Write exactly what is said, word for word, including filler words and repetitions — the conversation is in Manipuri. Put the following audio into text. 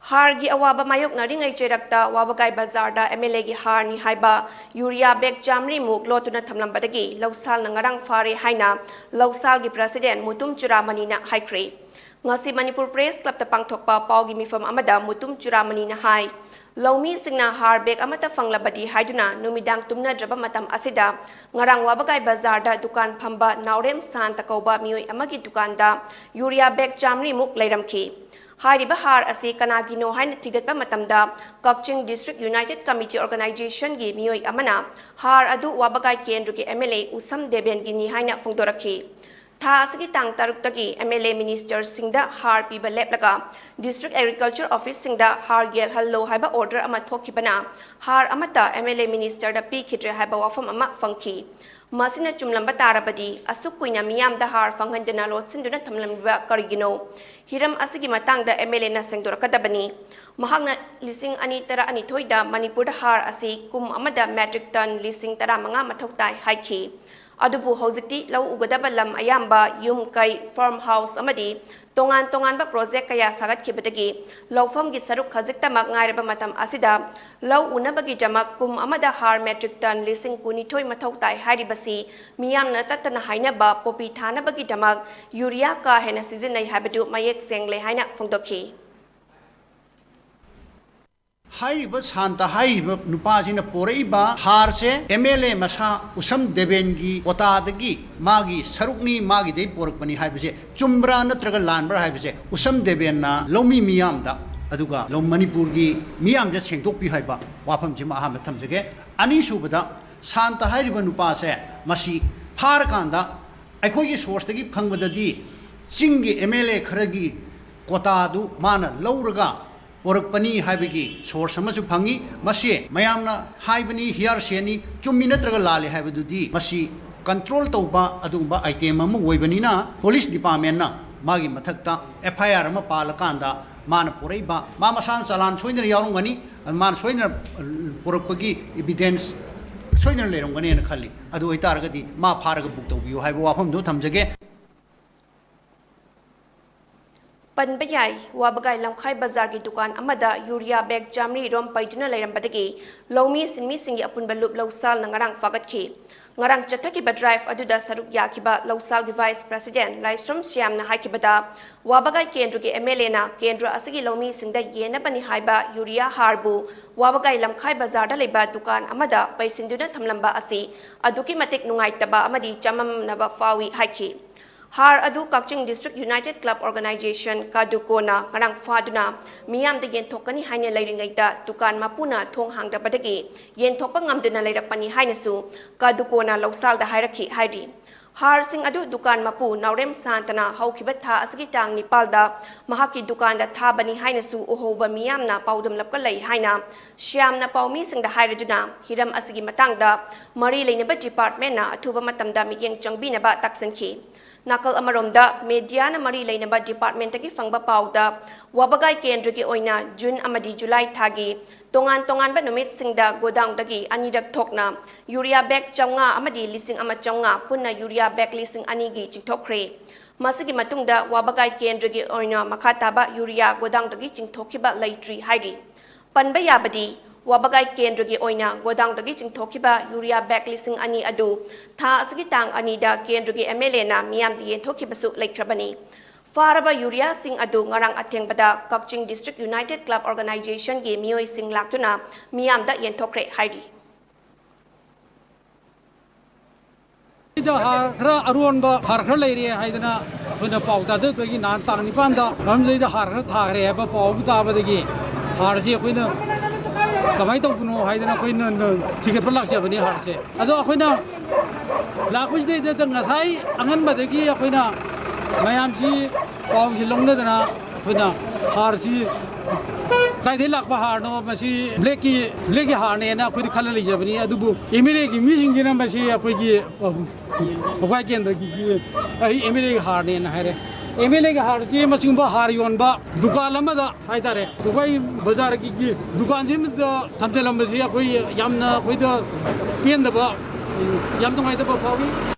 ꯍꯥꯔꯒꯤ ꯑꯋꯥꯕ ꯃꯥꯌꯣꯛꯅꯔꯤꯉꯩ ꯆꯩꯔꯛꯇ ꯋꯥꯕꯒꯥꯏ ꯕꯖꯥꯔꯗ ꯑꯦꯝ ꯑꯦꯜ ꯑꯦꯒꯤ ꯍꯥꯔꯅꯤ ꯍꯥꯏꯕ ꯌꯨꯔꯤꯌꯥ ꯕꯦꯒ ꯆꯥꯃꯔꯤꯃꯨꯛ ꯂꯣꯠꯇꯨꯅ ꯊꯝꯂꯝꯕꯗꯒꯤ ꯂꯧꯁꯥꯜꯅ ꯉꯔꯥꯡ ꯐꯥꯔꯦ ꯍꯥꯏꯅ ꯂꯧꯁꯥꯜꯒꯤ ꯄ꯭ꯔꯁꯤꯗꯦꯟ ꯃꯨꯇꯨꯝ ꯆꯨꯔꯥꯃꯅꯤꯅ ꯍꯥꯏꯈ꯭ꯔꯦ꯫ ꯉꯁꯤ ꯃꯅꯤꯄꯨꯔ ꯄ꯭ꯔꯦꯁ ꯀ꯭ꯂꯕꯇ ꯄꯥꯡꯊꯣꯛꯄ ꯄꯥꯎꯒꯤ ꯃꯤꯐꯝ ꯑꯃꯗ ꯃꯨꯇꯨꯝ ꯆꯨꯔꯥꯃꯅꯤꯅ ꯍꯥꯏ, ꯂꯧꯃꯤꯁꯤꯡꯅ ꯍꯥꯔ ꯕꯦꯒ ꯑꯃꯠꯇ ꯐꯪꯂꯕꯗꯤ ꯍꯥꯏꯗꯨꯅ ꯅꯨꯃꯤꯗꯥꯡ ꯇꯨꯝꯅꯗ꯭ꯔꯕ ꯃꯇꯝ ꯑꯁꯤꯗ ꯉꯔꯥꯡ ꯋꯥꯕꯒꯥꯏ ꯕꯖꯥꯔꯗ ꯗꯨꯀꯥꯟ ꯐꯝꯕ ꯅꯥꯎꯔꯦꯝ ꯁꯥꯟꯇ ꯀꯧꯕ ꯃꯤꯑꯣꯏ ꯑꯃꯒꯤ ꯗꯨꯀꯥꯟꯗ ꯌꯨꯔꯤꯌꯥ ꯕꯦꯒ ꯆꯥꯃꯔꯤꯃꯨꯛ ꯂꯩꯔꯝꯈꯤ꯫ ꯍꯥꯏꯔꯤꯕ ꯍꯥꯔ ꯑꯁꯤ ꯀꯅꯥꯒꯤꯅꯣ ꯍꯥꯏꯅ ꯊꯤꯒꯠꯄ ꯃꯇꯝꯗ ꯀꯛꯆꯤꯡ ꯗꯤꯁꯇ꯭ꯔꯤꯛ ꯌꯨꯅꯥꯏꯇꯦꯗ ꯀꯃꯤꯇꯤ ꯑꯣꯔꯒꯅꯥꯏꯖꯦꯁꯟꯒꯤ ꯃꯤꯑꯣꯏ ꯑꯃꯅ ꯍꯥꯔ ꯑꯗꯨ ꯋꯥꯕꯒꯥꯏ ꯀꯦꯟꯗ꯭ꯔꯒꯤ ꯑꯦꯝ ꯑꯦꯜ ꯑꯦ ꯎꯁꯝ ꯗꯦꯕꯦꯟꯒꯤꯅꯤ ꯍꯥꯏꯅ ꯐꯣꯡꯗꯣꯔꯛꯈꯤ꯫ ꯊꯥ ꯑꯁꯤꯒꯤ ꯇꯥꯡ ꯇꯔꯨꯛꯇꯒꯤ ꯑꯦꯝ ꯑꯦꯜ ꯑꯦ ꯃꯤꯅꯤꯁꯇꯔꯁꯤꯡꯗ ꯍꯥꯔ ꯄꯤꯕ ꯂꯦꯞꯂꯒ ꯗꯤꯁꯇ꯭ꯔꯤꯛ ꯑꯦꯒ꯭ꯔꯤꯀꯜꯆꯔ ꯑꯣꯐꯤꯁꯁꯤꯡꯗ ꯍꯥꯔ ꯌꯦꯜꯍꯜꯂꯣ ꯍꯥꯏꯕ ꯑꯣꯔꯗꯔ ꯑꯃ ꯊꯣꯛꯈꯤꯕꯅ ꯍꯥꯔ ꯑꯃꯠꯇ ꯑꯦꯝ ꯑꯦꯜ ꯑꯦ ꯃꯤꯅꯤꯁꯇꯔꯗ ꯄꯤꯈꯤꯗ꯭ꯔꯦ ꯍꯥꯏꯕ ꯋꯥꯐꯝ ꯑꯃ ꯐꯪꯈꯤ꯫ ꯃꯁꯤꯅ ꯆꯨꯝꯂꯝꯕ ꯇꯥꯔꯕꯗꯤ ꯑꯁꯨꯛ ꯀꯨꯏꯅ ꯃꯤꯌꯥꯝꯗ ꯍꯥꯔ ꯐꯪꯍꯟꯗꯅ ꯂꯣꯠꯁꯤꯟꯗꯨꯅ ꯊꯝꯂꯝꯂꯤꯕ ꯀꯔꯤꯒꯤꯅꯣ? ꯍꯤꯔꯝ ꯑꯁꯤꯒꯤ ꯃꯇꯥꯡꯗ ꯑꯦꯝ ꯑꯦꯜ ꯑꯦꯅ ꯁꯦꯡꯗꯣꯔꯛꯀꯗꯕꯅꯤ꯫ ꯃꯍꯥꯛꯅ ꯂꯤꯁꯤꯡ ꯑꯅꯤ ꯇꯔꯥꯅꯤꯊꯣꯏꯗ ꯃꯅꯤꯄꯨꯔꯗ ꯍꯥꯔ ꯑꯁꯤ ꯀꯨꯝ ꯑꯃꯗ ꯃꯦꯇ꯭ꯔꯤꯛ ꯇꯟ ꯂꯤꯁꯤꯡ ꯇꯔꯥꯃꯉꯥ ꯃꯊꯧ ꯇꯥꯏ ꯍꯥꯏꯈꯤ꯫ ꯑꯗꯨꯕꯨ ꯍꯧꯖꯤꯛꯇꯤ ꯂꯧ ꯎꯒꯗꯕ ꯂꯝ ꯑꯌꯥꯝꯕ ꯌꯨꯝ ꯀꯩ, ꯐꯥꯔꯝ ꯍꯥꯎꯁ ꯑꯃꯗꯤ ꯇꯣꯉꯥꯟ ꯇꯣꯉꯥꯟꯕ ꯄ꯭ꯔꯣꯖꯦꯛ ꯀꯌꯥ ꯁꯥꯒꯠꯈꯤꯕꯗꯒꯤ ꯂꯧꯐꯝꯒꯤ ꯁꯔꯨꯛ ꯈꯖꯤꯛꯇꯃꯛ ꯉꯥꯏꯔꯕ ꯃꯇꯝ ꯑꯁꯤꯗ ꯂꯧ ꯎꯅꯕꯒꯤꯗꯃꯛ ꯀꯨꯝ ꯑꯃꯗ ꯍꯥꯔ ꯃꯦꯇ꯭ꯔꯤꯛ ꯇꯟ ꯂꯤꯁꯤꯡ ꯀꯨꯟꯅꯤꯊꯣꯏ ꯃꯊꯧ ꯇꯥꯏ ꯍꯥꯏꯔꯤꯕꯁꯤ ꯃꯤꯌꯥꯝꯅ ꯇꯠꯇꯅ ꯍꯥꯏꯅꯕ ꯄꯣꯄꯤ ꯊꯥꯅꯕꯒꯤꯗꯃꯛ ꯌꯨꯔꯤꯌꯥ ꯀꯥ ꯍꯦꯟꯅ ꯁꯤꯖꯤꯟꯅꯩ ꯍꯥꯏꯕꯗꯨ ꯃꯌꯦꯛ ꯁꯦꯡꯂꯦ ꯍꯥꯏꯅ ꯐꯣꯡꯗꯣꯛꯈꯤ꯫ ꯍꯥꯏꯔꯤꯕ ꯁꯥꯟꯇ ꯍꯥꯏꯔꯤꯕ ꯅꯨꯄꯥꯁꯤꯅ ꯄꯣꯔꯛꯏꯕ ꯍꯥꯔꯁꯦ ꯑꯦꯝ ꯑꯦꯜ ꯑꯦ ꯃꯁꯥ ꯎꯁꯝ ꯗꯦꯕꯦꯟꯒꯤ ꯀꯣꯇꯥꯗꯒꯤ ꯃꯥꯒꯤ ꯁꯔꯨꯛꯅꯤ, ꯃꯥꯒꯤꯗꯩ ꯄꯣꯔꯛꯄꯅꯤ ꯍꯥꯏꯕꯁꯦ ꯆꯨꯝꯕ꯭ꯔꯥ ꯅꯠꯇ꯭ꯔꯒ ꯂꯥꯟꯕ꯭ꯔꯥ ꯍꯥꯏꯕꯁꯦ ꯎꯁꯝ ꯗꯦꯕꯦꯟꯅ ꯂꯧꯃꯤ ꯃꯤꯌꯥꯝꯗ, ꯑꯗꯨꯒ ꯂꯧ-, ꯃꯅꯤꯄꯨꯔꯒꯤ ꯃꯤꯌꯥꯝꯁꯦ ꯁꯦꯡꯗꯣꯛꯄꯤꯌꯨ ꯍꯥꯏꯕ ꯋꯥꯐꯝꯁꯤꯃ ꯑꯍꯥꯟꯕ ꯊꯝꯖꯒꯦ꯫ ꯑꯅꯤꯁꯨꯕꯗ, ꯁꯥꯟꯇ ꯍꯥꯏꯔꯤꯕ ꯅꯨꯄꯥꯁꯦ ꯃꯁꯤ ꯐꯥꯔꯀꯥꯟꯗ ꯑꯩꯈꯣꯏꯒꯤ ꯁꯣꯔꯁꯇꯒꯤ ꯐꯪꯕꯗꯗꯤ ꯆꯤꯡꯒꯤ ꯑꯦꯝ ꯑꯦꯜ ꯑꯦ ꯈꯔꯒꯤ ꯀꯣꯇꯥꯗꯨ ꯃꯥꯅ ꯂꯧꯔꯒ ꯄꯣꯔꯛꯄꯅꯤ ꯍꯥꯏꯕꯒꯤ ꯁꯣꯔꯁ ꯑꯃꯁꯨ ꯐꯪꯏ꯫ ꯃꯁꯤ ꯃꯌꯥꯝꯅ ꯍꯥꯏꯕꯅꯤ, ꯍꯤꯌꯥꯔꯁꯦꯅꯤ, ꯆꯨꯝꯃꯤ ꯅꯠꯇ꯭ꯔꯒ ꯂꯥꯜꯂꯤ ꯍꯥꯏꯕꯗꯨꯗꯤ ꯃꯁꯤ ꯀꯟꯇ꯭ꯔꯣꯜ ꯇꯧꯕ ꯑꯗꯨꯒꯨꯝꯕ ꯑꯥꯏꯇꯦꯝ ꯑꯃ ꯑꯣꯏꯕꯅꯤꯅ ꯄꯨꯂꯤꯁ ꯗꯤꯄꯥꯔꯠꯃꯦꯟꯅ ꯃꯥꯒꯤ ꯃꯊꯛꯇ ꯑꯦꯐ ꯑꯥꯏ ꯑꯥꯔ ꯑꯃ ꯄꯥꯜꯂꯀꯥꯟꯗ ꯃꯥꯅ ꯄꯣꯔꯛꯏꯕ, ꯃꯥ ꯃꯁꯥꯅ ꯆꯂꯥꯟ ꯁꯣꯏꯗꯅ ꯌꯥꯎꯔꯝꯒꯅꯤ, ꯃꯥꯅ ꯁꯣꯏꯗꯅ ꯄꯣꯔꯛꯄꯒꯤ ꯏꯕꯤꯗꯦꯟꯁ ꯁꯣꯏꯗꯅ ꯂꯩꯔꯝꯒꯅꯦꯅ ꯈꯜꯂꯤ꯫ ꯑꯗꯨ ꯑꯣꯏꯇꯥꯔꯒꯗꯤ ꯃꯥ ꯐꯥꯔꯒ ꯕꯨꯛ ꯇꯧꯕꯤꯌꯨ ꯍꯥꯏꯕ ꯋꯥꯐꯝꯗꯨ ꯊꯝꯖꯒꯦ꯫ ꯄꯟꯕ ꯌꯥꯏ, ꯋꯥꯕꯒꯥꯏ ꯂꯝꯈꯥꯏ ꯕꯖꯥꯔꯒꯤ ꯗꯨꯀꯥꯟ ꯑꯃꯗ ꯌꯨꯔꯤꯌꯥ ꯕꯦꯒ ꯆꯥꯃꯔꯤ ꯔꯣꯝ ꯄꯩꯗꯨꯅ ꯂꯩꯔꯝꯕꯗꯒꯤ ꯂꯧꯃꯤ ꯁꯤꯟꯃꯤꯁꯤꯡꯒꯤ ꯑꯄꯨꯟꯕ ꯂꯨꯞ ꯂꯧꯁꯥꯜꯅ ꯉꯔꯥꯡ ꯐꯥꯒꯠꯈꯤ꯫ ꯉꯔꯥꯡ ꯆꯠꯊꯈꯤꯕ ꯗ꯭ꯔꯥꯏꯚ ꯑꯗꯨꯗ ꯁꯔꯨꯛ ꯌꯥꯈꯤꯕ ꯂꯧꯁꯥꯜꯒꯤ ꯚꯥꯏꯁ ꯄ꯭ꯔꯁꯤꯗꯦꯟ ꯂꯥꯏꯁ꯭ꯔꯝ ꯁ꯭ꯌꯥꯝꯅ ꯍꯥꯏꯈꯤꯕꯗ, ꯋꯥꯕꯒꯥꯏ ꯀꯦꯟꯗ꯭ꯔꯒꯤ ꯑꯦꯝ ꯑꯦꯜ ꯑꯦꯅ ꯀꯦꯟꯗ꯭ꯔ ꯑꯁꯤꯒꯤ ꯂꯧꯃꯤꯁꯤꯡꯗ ꯌꯦꯟꯅꯕꯅꯤ ꯍꯥꯏꯕ ꯌꯨꯔꯤꯌꯥ ꯍꯥꯔꯕꯨ ꯋꯥꯕꯒꯥꯏ ꯂꯝꯈꯥꯏ ꯕꯖꯥꯔꯗ ꯂꯩꯕ ꯗꯨꯀꯥꯟ ꯑꯃꯗ ꯄꯩꯁꯤꯟꯗꯨꯅ ꯊꯝꯂꯝꯕ ꯑꯁꯤ ꯑꯗꯨꯛꯀꯤ ꯃꯇꯤꯛ ꯅꯨꯡꯉꯥꯏꯇꯕ ꯑꯃꯗꯤ ꯆꯃꯝꯅꯕ ꯐꯥꯎꯏ ꯍꯥꯏꯈꯤ꯫ ꯍꯥꯔ ꯑꯗꯨ ꯀꯛꯆꯤꯡ ꯗꯤꯁꯇ꯭ꯔꯤꯛ ꯌꯨꯅꯥꯏꯇꯦꯗ ꯀ꯭ꯂꯕ ꯑꯣꯔꯒꯅꯥꯏꯖꯦꯁꯟ ꯀꯥꯗꯨꯀꯣꯅ ꯉꯔꯥꯡ ꯐꯥꯗꯨꯅ ꯃꯤꯌꯥꯝꯗ ꯌꯦꯟꯊꯣꯛꯀꯅꯤ ꯍꯥꯏꯅ ꯂꯩꯔꯤꯉꯩꯗ ꯗꯨꯀꯥꯟ ꯃꯄꯨꯅ ꯊꯣꯡ ꯍꯥꯡꯗꯕꯗꯒꯤ ꯌꯦꯟꯊꯣꯛꯄ ꯉꯝꯗꯅ ꯂꯩꯔꯛꯄꯅꯤ ꯍꯥꯏꯅꯁꯨ ꯀꯥꯗꯨꯀꯣꯅ ꯂꯧꯁꯥꯜꯗ ꯍꯥꯏꯔꯛꯈꯤ ꯍꯥꯏꯔꯤ꯫ ꯍꯥꯔꯁꯤꯡ ꯑꯗꯨ ꯗꯨꯀꯥꯟ ꯃꯄꯨ ꯅꯥꯎꯔꯦꯝ ꯁꯥꯟꯇꯅ ꯍꯧꯈꯤꯕ ꯊꯥ ꯑꯁꯤꯒꯤ ꯇꯥꯡ ꯅꯤꯄꯥꯜꯗ ꯃꯍꯥꯛꯀꯤ ꯗꯨꯀꯥꯟꯗ ꯊꯥꯕꯅꯤ ꯍꯥꯏꯅꯁꯨ ꯎꯍꯧꯕ ꯃꯤꯌꯥꯝꯅ ꯄꯥꯎꯗꯝꯂꯞꯀ ꯂꯩ ꯍꯥꯏꯅ ꯁ꯭ꯌꯥꯝꯅ ꯄꯥꯎꯃꯤꯁꯤꯡꯗ ꯍꯥꯏꯔꯗꯨꯅ ꯍꯤꯔꯝ ꯑꯁꯤꯒꯤ ꯃꯇꯥꯡꯗ ꯃꯔꯤ ꯂꯩꯅꯕ ꯗꯤꯄꯥꯔꯠꯃꯦꯟꯅ ꯑꯊꯨꯕ ꯃꯇꯝꯗ ꯃꯤꯠꯌꯦꯡ ꯆꯪꯕꯤꯅꯕ ꯇꯥꯛꯁꯤꯟꯈꯤ꯫ ꯅꯥꯀꯜ ꯑꯃꯔꯣꯝꯗ, ꯃꯦꯗꯤꯌꯥꯅ ꯃꯔꯤ ꯂꯩꯅꯕ ꯗꯤꯄꯥꯔꯠꯃꯦꯟꯇꯒꯤ ꯐꯪꯕ ꯄꯥꯎꯗ, ꯋꯥꯕꯒꯥꯏ ꯀꯦꯟꯗ꯭ꯔꯒꯤ ꯑꯣꯏꯅ ꯖꯨꯟ ꯑꯃꯗꯤ ꯖꯨꯂꯥꯏ ꯊꯥꯒꯤ ꯇꯣꯉꯥꯟ ꯇꯣꯉꯥꯟꯕ ꯅꯨꯃꯤꯠꯁꯤꯡꯗ ꯒꯣꯗꯥꯎꯟꯗꯒꯤ ꯑꯅꯤꯔꯛ ꯊꯣꯛꯅ ꯌꯨꯔꯤꯌꯥ ꯕꯦꯒ ꯆꯥꯝꯃꯉꯥ ꯑꯃꯗꯤ ꯂꯤꯁꯤꯡ ꯑꯃ ꯆꯥꯝꯃꯉꯥ ꯄꯨꯟꯅ ꯌꯨꯔꯤꯌꯥ ꯕꯦꯒ ꯂꯤꯁꯤꯡ ꯑꯅꯤꯒꯤ ꯆꯤꯡꯊꯣꯛꯈ꯭ꯔꯦ꯫ ꯃꯁꯤꯒꯤ ꯃꯇꯨꯡꯗ ꯋꯥꯕꯒꯥꯏ ꯀꯦꯟꯗ꯭ꯔꯒꯤ ꯑꯣꯏꯅ ꯃꯈꯥ ꯇꯥꯕ ꯌꯨꯔꯤꯌꯥ ꯒꯣꯗꯥꯎꯟꯗꯒꯤ ꯆꯤꯡꯊꯣꯛꯈꯤꯕ ꯂꯩꯇ꯭ꯔꯤ ꯍꯥꯏꯔꯤ꯫ ꯄꯟꯕ ꯌꯥꯕꯗꯤ, ꯋꯥꯕꯒꯥꯏ ꯀꯦꯟꯗ꯭ꯔꯒꯤ ꯑꯣꯏꯅ ꯒꯣꯗꯥꯎꯟꯗꯒꯤ ꯆꯤꯡꯊꯣꯛꯈꯤꯕ ꯌꯨꯔꯤꯌꯥ ꯕꯦꯒ ꯂꯤꯁꯤꯡ ꯑꯅꯤ ꯑꯗꯨ ꯊꯥ ꯑꯁꯤꯒꯤ ꯇꯥꯡ ꯑꯅꯤꯗ ꯀꯦꯟꯗ꯭ꯔꯒꯤ ꯑꯦꯝ ꯑꯦꯜ ꯑꯦꯅ ꯃꯤꯌꯥꯝꯗ ꯌꯦꯟꯊꯣꯛꯈꯤꯕꯁꯨ ꯂꯩꯈ꯭ꯔꯕꯅꯤ꯫ ꯐꯥꯔꯕ ꯌꯨꯔꯤꯌꯥꯁꯤꯡ ꯑꯗꯨ ꯉꯔꯥꯡ ꯑꯊꯦꯡꯕꯗ ꯀꯛꯆꯤꯡ ꯗꯤꯁꯇ꯭ꯔꯤꯛ ꯌꯨꯅꯥꯏꯇꯦꯗ ꯀ꯭ꯂꯕ ꯑꯣꯔꯒꯅꯥꯏꯖꯦꯁꯟꯒꯤ ꯃꯤꯑꯣꯏꯁꯤꯡ ꯂꯥꯛꯇꯨꯅ ꯃꯤꯌꯥꯝꯗ ꯌꯦꯟꯊꯣꯛꯈ꯭ꯔꯦ ꯍꯥꯏꯔꯤ꯫ ꯁꯤꯗ ꯍꯥꯔ ꯈꯔ ꯑꯔꯣꯟꯕ ꯍꯥꯔ ꯈꯔ ꯂꯩꯔꯦ ꯍꯥꯏꯗꯅ ꯑꯩꯈꯣꯏꯅ ꯄꯥꯎ ꯇꯥꯖꯕꯗꯒꯤ ꯅꯍꯥꯟ ꯇꯥꯡ ꯅꯤꯄꯥꯟꯗ ꯃꯔꯝꯖꯩꯗ ꯍꯥꯔ ꯈꯔ ꯊꯥꯈ꯭ꯔꯦ ꯍꯥꯏꯕ ꯄꯥꯎ ꯑꯃ ꯇꯥꯕꯗꯒꯤ ꯍꯥꯔꯁꯤ ꯑꯩꯈꯣꯏꯅ ꯀꯃꯥꯏꯅ ꯇꯧꯕꯅꯣ ꯍꯥꯏꯗꯅ ꯑꯩꯈꯣꯏꯅ ꯊꯤꯒꯠꯄ ꯂꯥꯛꯆꯕꯅꯤ ꯍꯥꯔꯁꯦ꯫ ꯑꯗꯣ ꯑꯩꯈꯣꯏꯅ ꯂꯥꯛꯄꯁꯤꯗꯩꯗ ꯉꯁꯥꯏ ꯑꯉꯟꯕꯗꯒꯤ ꯑꯩꯈꯣꯏꯅ ꯃꯌꯥꯝꯁꯤ ꯄꯥꯎꯁꯤ ꯂꯧꯅꯗꯅ ꯑꯩꯈꯣꯏꯅ ꯍꯥꯔꯁꯤ ꯀꯥꯏꯗꯩ ꯂꯥꯛꯄ ꯍꯥꯔꯅꯣ, ꯃꯁꯤ ꯕ꯭ꯂꯦꯛꯀꯤ ꯕ꯭ꯂꯦꯛꯀꯤ ꯍꯥꯔꯅꯦꯅ ꯑꯩꯈꯣꯏꯗꯤ ꯈꯜꯂ ꯂꯩꯖꯕꯅꯤ꯫ ꯑꯗꯨꯕꯨ ꯑꯦꯝ ꯑꯦꯜ ꯑꯦꯒꯤ ꯃꯤꯁꯤꯡꯁꯤꯅ ꯃꯁꯤ ꯑꯩꯈꯣꯏꯒꯤ ꯋꯥꯕꯒꯥꯏ ꯀꯦꯟꯗ꯭ꯔꯒꯤ ꯑꯩ ꯑꯦꯝ ꯑꯦꯜ ꯑꯦꯒꯤ ꯍꯥꯔꯅꯦꯅ ꯍꯥꯏꯔꯦ꯫ ꯑꯦꯝ ꯑꯦꯜ ꯑꯦꯒꯤ ꯍꯥꯔꯁꯤ ꯃꯁꯤꯒꯨꯝꯕ ꯍꯥꯔ ꯌꯣꯟꯕ ꯗꯨꯀꯥꯟ ꯑꯃꯗ ꯍꯥꯏꯇꯥꯔꯦ, ꯋꯥꯕꯒꯥꯏ ꯕꯖꯥꯔꯒꯤ ꯗꯨꯀꯥꯟꯁꯤꯃꯗ ꯊꯝꯖꯤꯜꯂꯝꯕꯁꯤ ꯑꯩꯈꯣꯏ ꯌꯥꯝꯅ ꯑꯩꯈꯣꯏꯗ ꯄꯦꯟꯗꯕ, ꯌꯥꯝ ꯅꯨꯡꯉꯥꯏꯇꯕ ꯐꯥꯎꯏ꯫